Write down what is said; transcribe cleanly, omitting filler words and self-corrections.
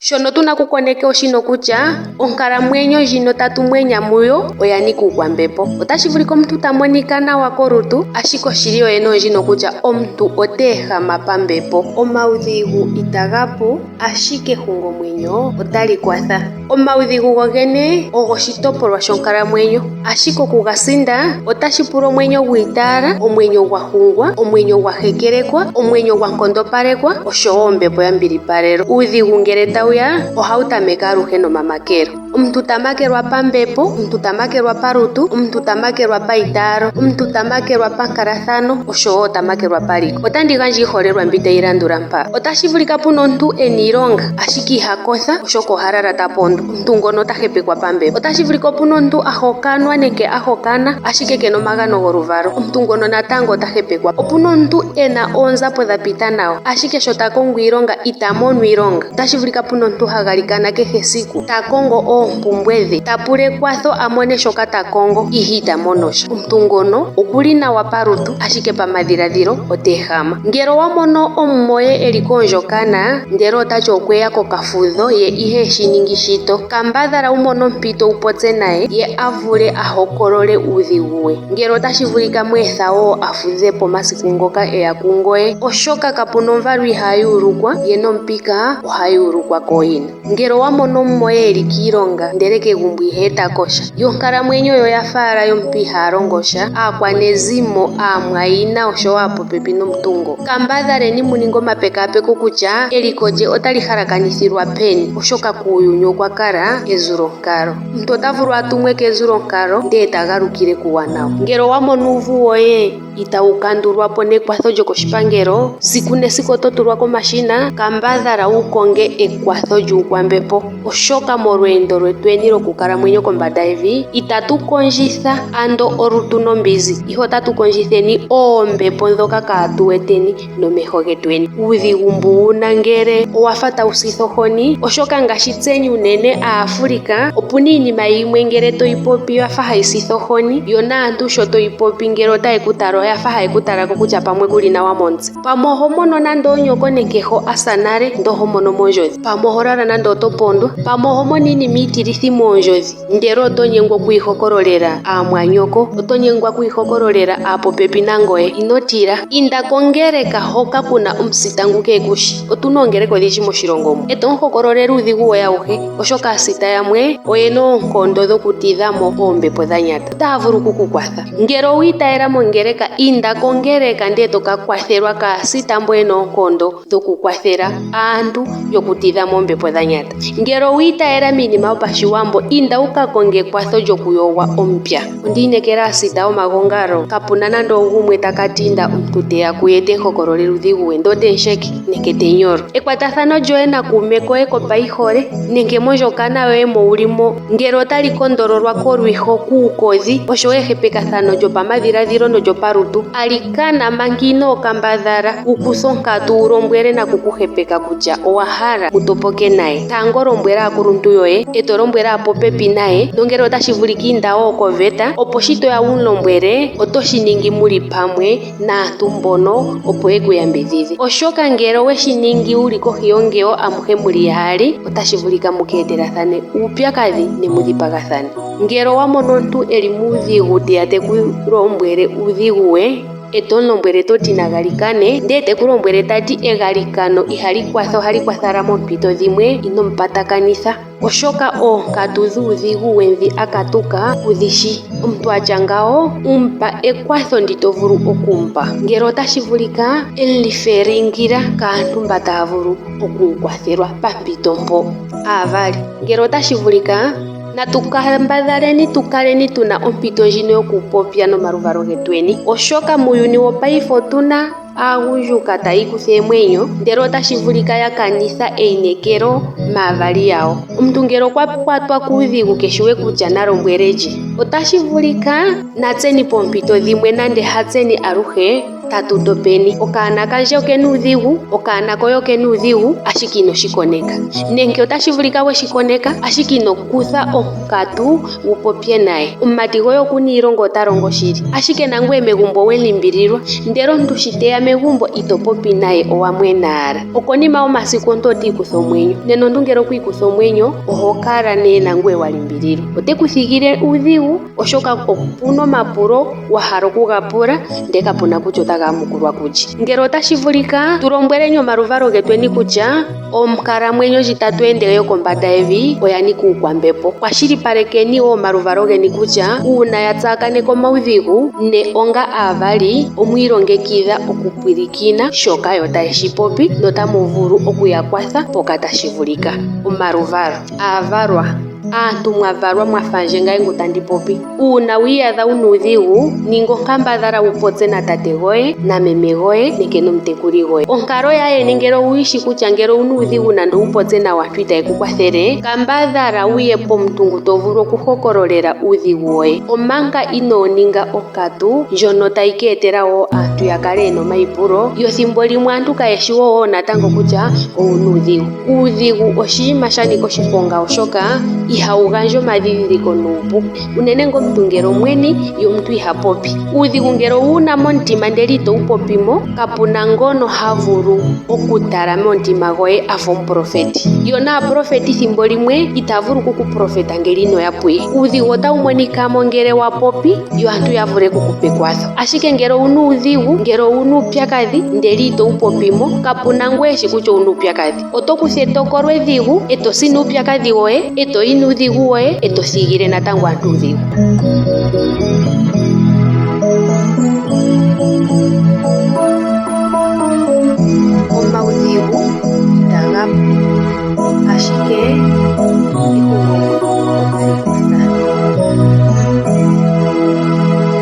Shono tuna kukoneka oshino kutya onkalamwenyo ndjino tatu mwenya muyo oya nika uukwambepo. Otashi vulika omuntu ta monika nawa kolutu, ashike oshili yoyene ondjino kutya omuntu ota ehama pambepo. Omaudhigu itaga pu, ashike ehungomwenyo otali kwatha. Omaudhigu gogene ogo oshitopolwa shonkalamwenyo, ashike oku ga sinda otashi pula omwenyo gwi itaala, omwenyo gwa hungwa, omwenyo gwa hekelekwa, omwenyo gwa nkondopalekwa oshowo ombepo ya mbilipalelwa. Uudhigu ngele tawu ya ohawu tameke aluhe nomamakelo. Omuntu ta makelwa pambepo, omuntu ta makelwa palutu, omuntu ta makelwa paitaalo, omuntu ta makelwa pankalathano oshowo ta makelwa paliko. Otandi gandja iiholelwa mbi tayi landula mpa. Otashi vulika puna omuntu ena iilonga ashike iha kotha oshoka oha lala ta pondo. Omuntu ngono ota hepekwa pambepo. Otashi vulika opuna omuntu a hokanwa nenge a hokana ashike kena omagano goluvalo. Omuntu ngono natango ota hepekwa. Opuna omuntu ena oonzapo dha pita nawa ashike sho ta kongo iilonga ita mono iilonga. Otashi vulika puna omuntu ha galikana kehe esiku, ta kongo oompumbwe dhe, ta pula ekwatho a mone shoka ta kongo ihe ita mono sha. Omuntu ngono okuli nawa palutu ashike pamadhiladhilo ota ehama. Ngele owa mono omumoye eli koondjokana ndele otati okweya kokafudho ye ihe shi ningi shito, kambadhala wu mone ompito wu popye naye ye a vule a hokolole uudhigu we. Ngele otashi vulika mu etha wo a fudhe po omasiku ngoka e ya kungoye, oshoka kapuna omvalwa ihaa yuulukwa ye nomupika oha yuulukwa kooyina. Ngele owa mono omumoye e li kiilonga ndele kegumbo iha eta ko sha, yo onkalamwenyo ye oya fa ala yomuntu ihaa longo sha, aakwanezimo, aamwayina oshowo aapopepi nomuntu ngo, kambadhaleni mu ninge omapekaapeko kutya eliko lye otali halakanithilwa peni, oshoka kuuyuni okwa kala ezulonkalo. Omuntu ota vulu a tumwe kezulonkalo ndele ta galukile kuuwanawa. Ngele owa mono uuvu woye itawu kandulwa po nekwatho lyokoshipangelo, siku nesiku oto tulwa komashina, kambadhala wu konge ekwatho lyuukwambepo, oshoka molweendo lwetweni lwokukalamwenyo kombanda yevi, itatu kondjitha ando olutu nombinzi, ihe otatu kondjitheni oombepo ndhoka kaatu weteni nomeho getweni. Uudhigu mbu wu na ngele owa fa tawu sitha ohoni, oshoka ngaashi tseni unene Aafulika, opu na iinima yimwe ngele toyi popi oya fa hayi sitha ohoni, yo naantu sho toyi popi ngele otaye ku tala oya fa haye ku tala ko kutya pamwe ku li nawa momutse. Pamwe oho mono nande onyoko nenge ho a sa nale ndele oho mono mondjodhi. Pamwe oho lala nande oto pondwa. Pamwe oho mono iinima iitilithi moondjodhi. Ndele oto nyengwa oku yi hokololela aamwanyoko, oto nyengwa oku yi hokololela aapopepi nangoye. Ino tila. Inda kongeleka hoka ku na omusita ngu kee ku shi. Otu na oongeleka odhindji moshilongo mu. E to mu hokololele uudhigu woye auhe, oshoka aasita yamwe oye na oonkondo dhokutidha mo oombepo dha nyata. Otaya vulu oku ku kwatha. Ngele owi itayela mongeleka, inda kongeleka ndele to ka kwathelwa kaasita mbo ye na oonkondo dhokukwathela aantu yokutidha mo oombepo dha nyata. Ngele owi itayela miinima yopashiwambo, inda wu ka konge ekwatho lyokuyogwa omupya. Ondi inekela aasita yomagongalo, kapu na nando ogumwe ta ka tinda omuntu te ya kuye te mu hokololele uudhigu we, ndele ote mu sheke nenge te nyolo. Ekwatathano lyoye nakuume koye kopaihole nenge mondjokana yoye mo wu li mo, ngele otali kondololwa kolwiho, kuukodhi oshowo ehepekathano lyopamadhiladhilo nolyopalutu, alikana manga inoo kambadhala wu kuthe onkatu wu lombwele nakukuhepeka kutya owa hala mu topoke naye. Tango lombwela aakuluntu yoye, e to lombwele aapopepi naye, nongele otashi vulika inda wo koveta, opo shi to ya wu mu lombwele oto shi ningi mu li pamwe naantu mbono opo ye ku yambidhidhe. Oshoka ngele owe shi ningi wu li kohi yongeyo amuhe mu li yaali, otashi vulika mu ka etelathane uupyakadhi ne mu dhipagathane. Ngele owa mono omuntu e li muudhigu te ya te ku lombwele uudhigu we, e to mu lombwele to ti na galikane, ndele te ku lombwele ta ti egalikano ihali kwatha ohali kwatha owala moompito dhimwe, ino mu patakanitha, oshoka oonkatu dhuudhigu we ndhi a katuka ku dhi shi. Omuntu a tya ngawo, mu pa ekwatho ndi to vulu oku mu pa. Ngele otashi vulika, elifelingila kaantu mba taya vulu oku mu kwathelwa pampito mpo. Aavali, ngele otashi vulika, Natu kambadhaleni tu kaleni tu na ompito ndjino yokupopya nomaluvalo getweni, oshoka muuyuni wopaife otu na aagundjuka taya ikutha eemwenyo ndele otashi vulika ya kanitha einekelo maavali yawo. Omuntu ngele okwa kwatwa kuudhigu keshi we kutya na lombwele lye. Otashi vulika natseni poompito dhimwe nande hatseni aluhe. Tatu dopeni. Okaana kandje okena uudhigu, okaana koye okena uudhigu, ashike ino shi koneka. Nenge otashi vulika we shi koneka, ashike ino kutha onkatu wu popye naye. Omumati goye okuna iilonga ota longo shili, ashike nangoye megumbo owe limbililwa. Ndele omuntu shi teya megumbo ito popi naye owa mwena ala. Okonima yomasiku omuntu ota ikutha omwenyo. Nena omuntu ngele okwa ikutha omwenyo oho kala nee nangoye wa limbililwa. Ote ku thigile uudhigu oshoka opuna omapulo wa hala oku ga pula ndele kapuna kutya otaga yamukulwa kulye. Ngele otashi vulika tu lombweleni omaluvalo getweni kutya onkalamwenyo ndji tatu ende yokombanda yevi oya nika uukwambepo. Kwashilipalekeni wo omaluvalo geni kutya uuna ya tsakaneke omaudhigu ne onga aavali omwi ilongekidha okupwilikina shoka yo taye shi popi notamu vulu okuya kwatha mpoka tashi vulika. Omaluvalo, aavalwa, aantu mwa valwa mwa fa ndje ngaye ngu tandi popi. Uuna wi iyadha wu na uudhigu, ninga onkambadhala wu popye natate goye, nameme goye nenge nomutekuli goye. Onkalo yaayeni ngele owu yi shi kutya ngele owu na uudhigu nando owu popye nawa aantu itaye ku kwathele, kambadhala wu ye pomuntu ngu to vulu okuhokololela uudhigu woye omanga inoo ninga onkatu ndjono tayi ka etela wo aantu ya kale ye na omaipulo, yo thimbo limwe aantu kaye shi wo wo natango kutya owu na uudhigu. Uudhigu oshinima sha nika oshiponga oshoka ihawu gandja omadhidhiliko nuupu, unene nga omuntu ngele omweni ye omuntu iha popi. Uudhigu ngele owu na momutima ndele ito wu popi mo, kapu na ngono ha vulu okutala momutima goye a fa omuprofeti. Yo naaprofeti thimbo limwe itaya vulu oku ku profeta ngele ino ya puye. Uudhigu otawu monika mo ngele wa popi, yo aantu ya vule oku ku pa ekwatho. Ashike ngele owu na uudhigu, ngele owu na uupyakadhi ndele ito wu popi mo, kapu na ngu e shi kutya owu na uupyakadhi. Oto kutha etokolo edhigu, e to si nuupyakadhi woye, e to yi nuudhigu woye, e to thigile natango aantu uudhigu.